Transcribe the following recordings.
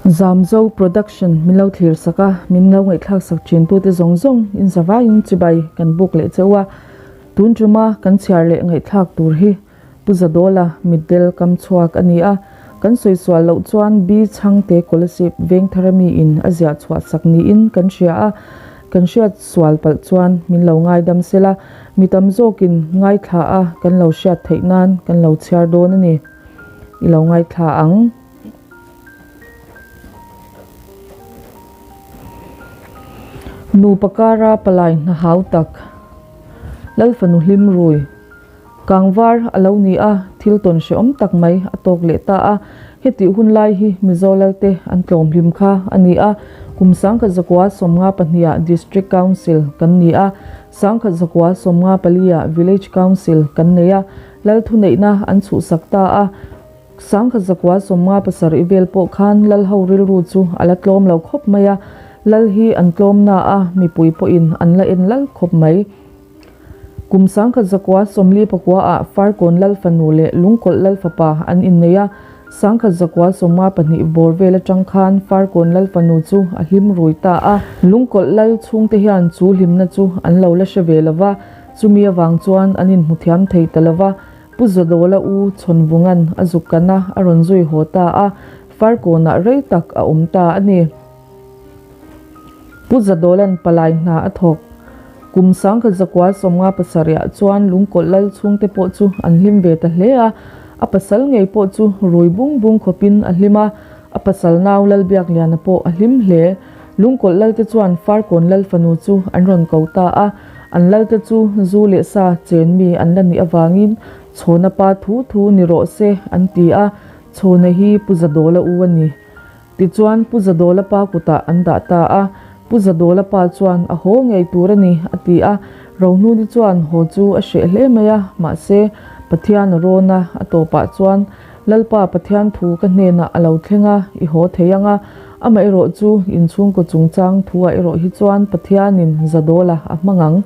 Zamzo Production min lo thlir sak a, min lo ngaihthlak sak thin tute zawng zawng in zavaiin chibai kan buk leh cheu a. Tun tuma kan chhiar leh ngaihthlak tur hi Pu Zadawla mitdel kam chhuak a ni a, kan sawi sual loh chuan B Chhangte Kolasib Vengthara mi in a ziah chhuah sak niin kan hria a, kan hriat sual palh chuan min lo ngaidam sela, mi tam zawkin ngaithla a kan lo hriat theih nan kan lo chhiar dawn a ni. I lo ngaithla ang. Nupa kara palai hna hau tak, Lalfanu hlim rui. Kangvar a lo ni a, thil tawn hrehawm tak mai a tawk leh ta a. Hetih hun lai hi Mizo Lalte an tlawm hlim kha a ni a, kum 1952 ah District Council kan ni a, 1994 ah Village Council kan nei a, Lal thuneihna an chhuhsak ta a. 1957 vel pawh khan Lal ho rilru chu a la tlawm lo khawp mai a, Lal hi an tlawm na a, mipui pawhin an la en lal khawp mai. Kum 1949 ah Farkawn Lal fanu leh Lungkawlh Lal fapa an innei a, 1952 bawr vel atang khan Farkawn Lal fanu chu a hlim rui ta a. Lungkawlh Lal chhungte hian chu hlimna chu an lo la hre ve lo va, chumi avang chuan an inhmuthiam thei ta lo va. Pu Zadawla u Chhawnvunga'n a zuk kan a, a rawn zui haw ta a, Farkawnah rei tak a awm ta a ni. Pu Zadawla'n palai hna a thawk. Kum 1997 ah chuan Lungkawlh lal chhungte pawh chu an hlim ve ta hle a, a pasal ngei pawh chu rui bung bung khawpin a hlim a, a pasal nau Lalbiakliana pawh a hlim hle. Lungkawlh lalte chuan Farkawn lal fanu chu an rawn ko ta a, an lalte chu zu leh sa chen mi an la nih avangin Chhawna pa thu thu ni rawh se an ti a, Chhawna hi Pu Zadawla u a ni. Tichuan Pu Zadawla pa kutah an dah ta a, Pu Zadawla pa chuan a haw ngei tur a ni a ti a, Rohnuni chuan haw chu a hreh hle mai a, mahse Pathian a rawn a, a tawpah chuan Lalpa Pathian thu ka hnenah a lo thleng a, i haw thei ang a, amaherawh chu inchhungkaw chungchang thuah erawh hi chuan Pathianin Zadawla a hmang ang,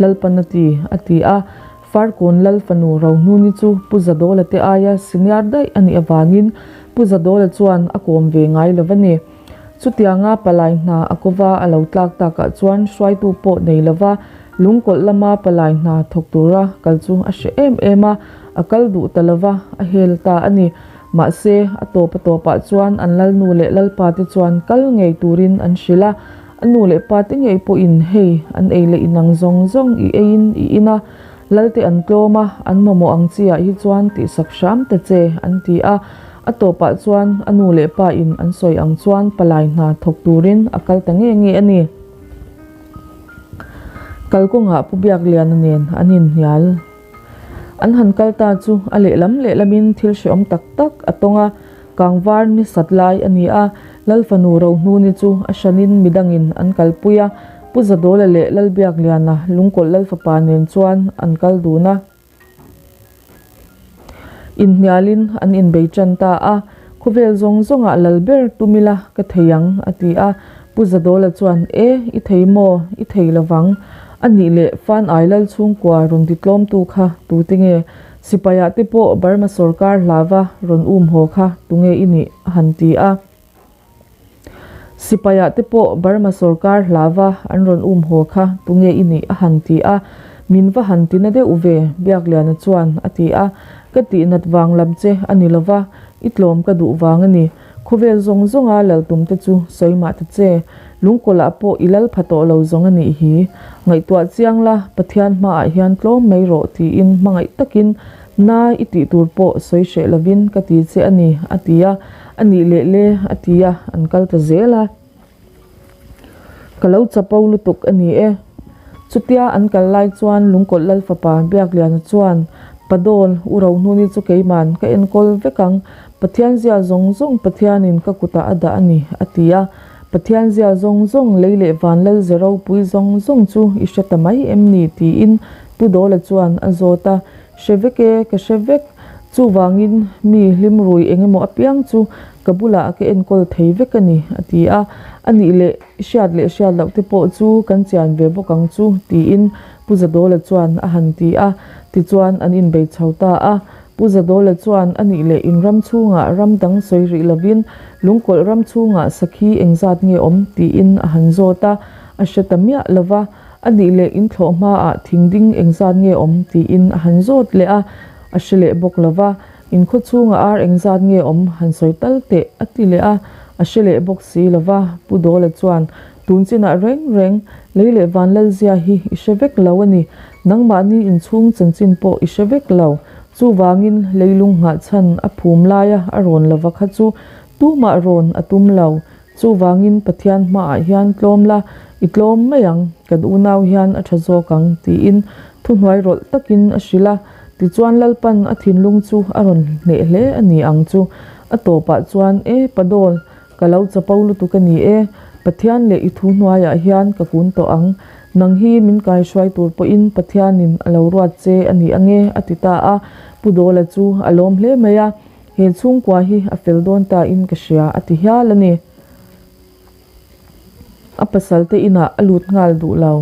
Lalpan a ti, a ti a. Farkawn Lal fanu Rohnuni chu Pu Zadawla te aia senior daih a nih avangin Pu Zadawla chuan a kawm ve ngai lo a ni. Chutianga palai hna a kova a lo tlak takah chuan hruaitu pawh nei lova lungkawlh lama palai hna thawk tura kal chu a hreh em em a, a kal duh ta lova a hel ta a ni. Mahse, a tawp a tawpah chuan an lalnu leh lalpa te chuan kal ngei turin an hrilh a, a nu leh pa te ngei pawhin hei an ei leh inang zawng zawng i eiin i in a, Lalte an tlawm a, an mamawh ang chi ah hi chuan tihsak hram ta che, an ti a. A tawpah chuan a nu leh pa in an sawi ang chuan palai hna thawk turin a kal ta nge nge a ni. Kalkawngah Pu Biakliana nen an inhnial. An han kal ta chu a lehlam lehlamin thil hrehawm tak tak a tawng a, kangvar ni sat lai a ni a, Lal fanu Rohnuni chu a hranin midangin an kalpui a, Pu Zadawla leh Lalbiakliana Lungkawlh Lal fapa nen chuan an kal dun a. Inhnialin an inbei tan ta a, Khawvel zawng zawngah lal ber tum ila ka thei ang, a ti a. Pu Zadawla chuan, E, i thei maw? I thei lovang. A nih leh Fan Ai Lal chhungkua rawn ti tlawmtu kha tute nge? Sipaiah te pawh Burma sawrkar hlava rawn um haw kha tunge i nih? a han ti a. Sipaiah te pawh Burma sawrkar hlava an rawn um haw kha tunge i nih a han ti a, min va han ti na deuh ve, Biakliana chuan a ti a, ka tih nat vang lam che a ni lova, i tlawm ka duh vang a ni. Khawvel zawng zawnga lal tum te chu sawi mah ta che, lungkawlah pawh i lal pha tawh lo zawng a nih hi. Ngaihtuah chiang la, Pathian hmaah hian tlawm mai rawh tiin hmangaih takin na i tih tur pawh sawi hreh lovin ka ti che a ni, a ti a. A nih leh le, a ti a, an kal ta zel a. Ka lo chapo lutuk a ni e. Chutia an kal lai chuan Lungkawlh Lal fapa Biakliana chuan, Padawl, u Rohnuni chu keiman ka enkawl vek ang, Pathian zia zawng zawng Pathianin ka kutah a dah a ni, a ti a. Pathian zia zawng zawng lei leh van lal ze ropui zawng zawng chu i hre ta mai em ni? tiin Pu Dawla chuan a zawt a. Hre vek e, ka hre vek. Chuvangin mi hlim rui eng emaw apiang chu ka bulah ka enkawl thei vek a ni, a ti a. A nih leh hriat leh hriat loh te pawh chu kan chian ve bawk ang chu, tiin Pu Zadawla chuan a han ti a. Tichuan an inbei chho ta a. Pu Zadawla chuan a nih leh in ram chhungah ram dang sawi rih lovin Lungkawlh ram chhungah sakhi engzat nge awm tiin a han zawt a, a hre ta miah lo va. A nih leh in thlawh hmaah thing ding engzat nge awm tiin a han zawt leh a, a hre leh bawk lo va. In khaw chhungah ar engzat nge awm han sawi tal teh a ti leh a, a hre leh bawk si lo va. Pu Dawla chuan Tun chinah reng reng lei leh van lalzia hi i hre vek lo a ni. Nangmahni inchhung chanchin pawh i hre vek lo. Chuvangin leilung nghah chhan a phum laia a rawn lova kha chu tumah rawn a tum lo. Chuvangin Pathian hmaah hian tlawm la, i tlawm mai ang, kan unau hian a tha zawk ang, tiin thuhnuai rawlh takin a hrilh a. Tichuan Lalpan a thinlung chu a rawn hneh hle a ni ang chu. A tawpah chuan, E Padawl, Ka lo chapo lutuk a ni e, Pathian leh i thu hnuaiah hian ka kun tawh ang. Nang hi min kaihruai tur pawhin Pathianin a lo ruat che a ni ange, a ti ta a. Pu Dawla chu a lawm hle mai a, He chhungkua hi a fel dawn ta in ka hria, a ti hial a ni. A pasal te inah a lut nghal duh lo.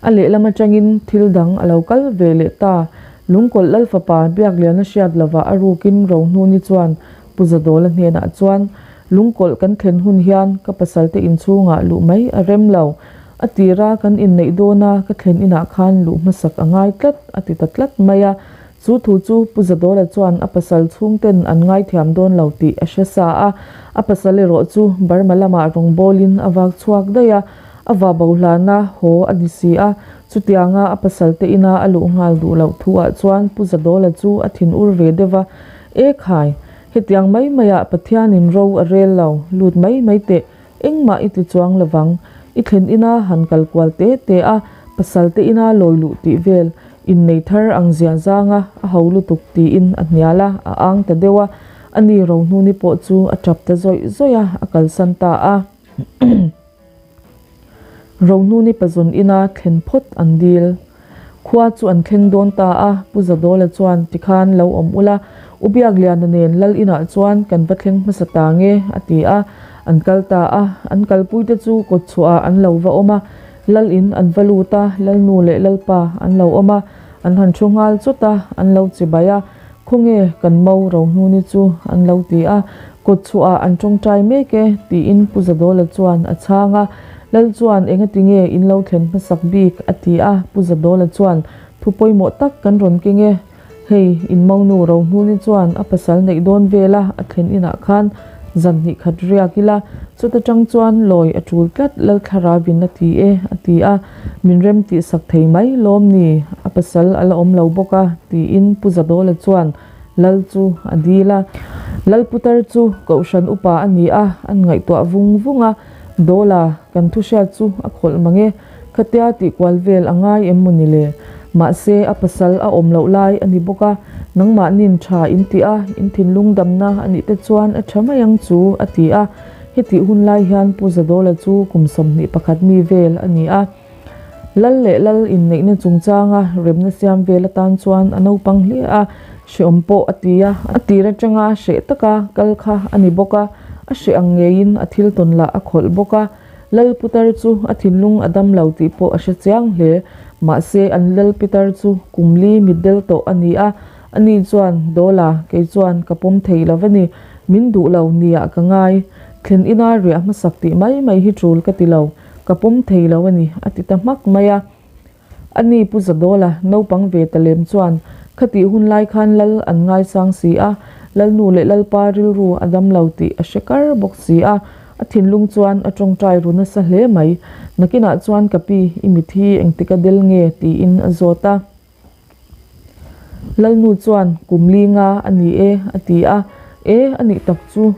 A lehlam atangin thil dang a lo kal ve leh ta. Lungkawlh Lalfapa Biakliana hriat lovah a rukin Rohnuni chuan Pu Zadawla hnenah chuan, Lungkawlh kan thlen hun hian ka pasalte inchhungah luh mai a rem lo. A tira kan inneih dawna ka thlen inah khan luh hmasak a ngai tlat, a ti ta tlat mai a. Chu thu chu Pu Zadawla chuan a pasal chhungten an ngaithiam dawn lo tih a hre sa a. A pasal erawh chu Burma lamah rawngbawlin a vak chhuak daih a, a va bo hlana haw a ni si a. Chutianga a pasalte ina a luh nghal duh loh thuah chuan Pu Zadawla chu a thinur ve deuh va, E khai, hetiang mai maiah Pathianin ro a rel lo, lut mai mai teh, engmah i ti chuang lovang. I thlen ina han kal kual te te a, pasal te ina lawi luh tih vel, innei thar ang zia zanga a ho lutuk tiin a hnial a, a ang ta deuh a, ani Rohnuni pawh chu a tap ta zawih zawih a, a kalsan ta a. Rohnuni pazawn ina thlen phawt an dil. Khua chu an thleng dawn ta a, Pu Zadawla chuan tikhan lo awm ula, U Biakliana nen Lal inah chuan kan va thleng hmasa ta nge, a ti a. An kal ta a, an kalpuite chu kawtchhuahah an lo va awm a, Lal in an va lut a, Lalnu leh Lalpa an lo awm a, an han thu nghal chawt a, an lo chibai a. Khawnge kan mo Rohnuni chu an lo ti a, kawtchhuahah an tawngtai mek e tiin Pu Zadawla chuan a chhang a. Lal chuan engati nge in lo thlen hmasak bik a ti a, Pu Zadawla chuan thu pawimawh tak kan rawn keng e, hei in monu Rohnuni chuan a pasal neih dawn vela a thlen inah khan zan hnih khat riak ila, chuta tang chuan lawi a tul tlat Lalthlaravin a ti e a ti a. Min rem tih sak thei mai lawm ni, a pasal a la awm lo bawk a, tiin Pu Zadawla chuan Lal chu a dil a. Lal Putar chu Kohhran upa a ni a, an ngaihtuah vung vung a, Dawla, kan thu hriat chu a khawlh mang e, khatia tih kual vel a ngai em maw ni le? Mahse, a pasal a awm loh lai a ni bawk a, nangmahnin tha in tih a, in thinlung damna a nih te chuan a tha mai ang chu, a ti a. Hetih hun lai hian Pu Zadawla chu kum 21 mi vel a ni a. Lal leh lal inneihna chungchanga remna siam vel atan chuan a naupang hle a, hrehawm pawh a ti a. A tir atanga hreh taka kal kha a ni bawk a, a hreh ang ngeiin a thil tawn lah a khawlh bawk a. Lal Putar chu a thinlung a dam lo tih pawh a hre chiang hle. Mahse an Lal Pitar chu kum li mitdel tawh a ni a, Ani chuan, Dawla, kei chuan ka pawm thei lo va ni, min duh lo nia ka ngai. Thlen ina riah hmasak tih mai mai hi tul ka ti lo, ka pawm thei lo a ni, a ti ta hmak mai a. Ani Pu Zadawla, naupang ve ta lem chuan, Khatih hun lai khan Lal an ngaisang si a, Lalnu leh Lalpa rilru a dam lo tih a hre kar bawk si a, a thinlung chuan a tawngtai ru nasa hle mai. Nakinah chuan ka pi, i mit hi engtika del nge? tiin a zawt a. Lalnu chuan kum li nga a ni e a ti a, E a nih tak chu,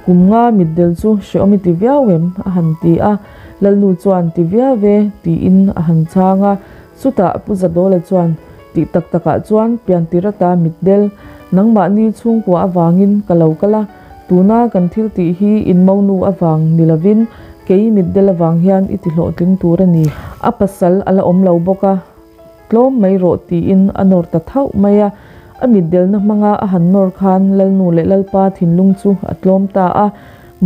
kum nga mitdel chu hrehawm i ti viau em? a han ti a, Lalnu chuan ti viau e tiin a han chhang a, chutah Pu Zadawla chuan tih tak takah chuan piantir ata mitdel nangmahni chhungkua avangin ka lo kal a, tuna kan thil tih hi in monu avang ni lovin kei mitdel avang hian i ti hlawhtling tur a ni, a pasal a la awm lo bawk a. Tlawm mai rawh tiin a nawr ta thauh mai a, a mitdelna hmanga a han nawr khan Lalnu leh Lalpa thinlung chu a tlawm ta a,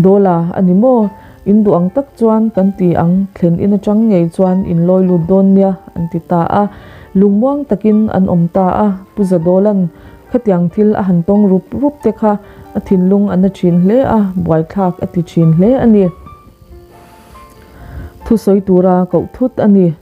Dawla a ni maw? In duh ang tak chuan kan ti ang, thlen in atang ngei chuan in lawi lut dawn nia an ti ta a, lungmuang takin an awm ta a, Pu Zadawla'n. Khatiang thil a han tawng rup rup te kha a thinlung a na thin hle a, buaithlak a ti thin hle a ni. Thusawi tura koh thut a ni.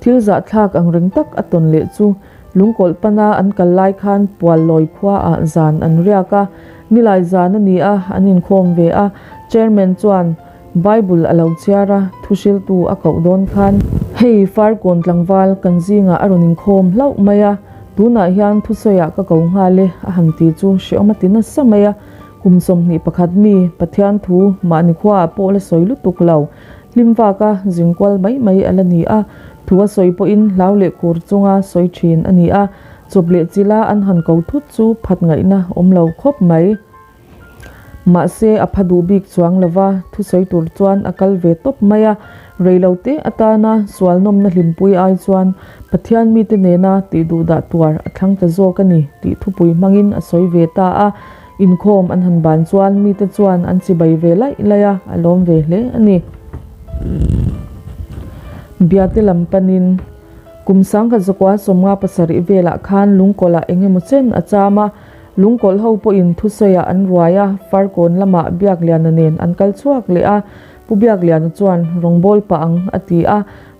Thil zahthlak ang reng tak a tawn leh chu Lungkawlh pana an kal lai khan Puallawi khuaah zan an riak a, nilai zan a ni a, an inkhawm ve a, Chairman chuan Bible a lo chhiar a, thuhriltu a koh dawn khan, Hei Farkawn tlangval kan zingah a rawn inkhawm hlauh mai a, tunah hian thusawiah ka ko nghal e a han ti chu hreawm a ti nasa mai a, kum 21 mi Pathian thu mahni khuaah pawh la sawi lutuk lo, hlim vaka zingkual mai mai a la ni a, thu a sawi pawhin hlau leh kur chunga sawi thin a ni a, chawp leh chila an han ko thut chu phat ngaihna awm lo khawp mai. Mahse, a pha duh bik chuang lo va, thusawi tur chuan a kal ve tawp mai a. Reilote atana sual nawmna hlimpui ai chuan Pathian mite nena tih duhdah tuar a thlang ta zawk a ni tih thupui hmangin a sawi ve ta a. Inkhawm an han ban chuan mite chuan an chibai ve laih laih a, a lawm ve hle a ni. Biate lam panin kum 1957 velah khan lungkawlh-ah eng emaw chen a cham a. Lungkawlh ho pawhin thusawiah an ruai a, Farkawn lamah Biakliana nen an kal chhuak leh a, Pu Biakliana chuan rawngbâwl pah ang a ti a,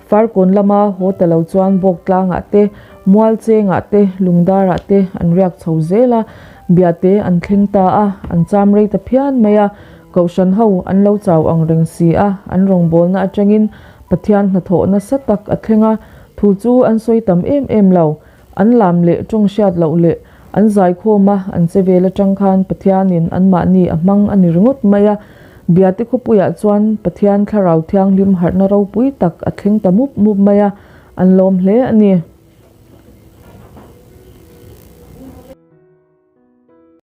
Farkawn lama haw ta lo chuan Bawktlangah te, Mualchengah te, Lungdarah te an riak chho zel a, Biate an thleng ta a, an cham rei ta phian mai a, Kohhran ho an lo chau ang reng si a, an rawngbâwlna atangin Pathian hnathawh nasa tak a thleng a, thu chu an sawi tam em em lo. An lam leh tawng hriat loh leh an zaikhawm a, an che vel atang khan Pathianin anmahni a hmang a ni ringawt mai a. Biate khawpuiah chuan Pathian Thlarau Thianghlim harhna ropui tak a thleng ta mup mup mai a, an lawm hle a ni.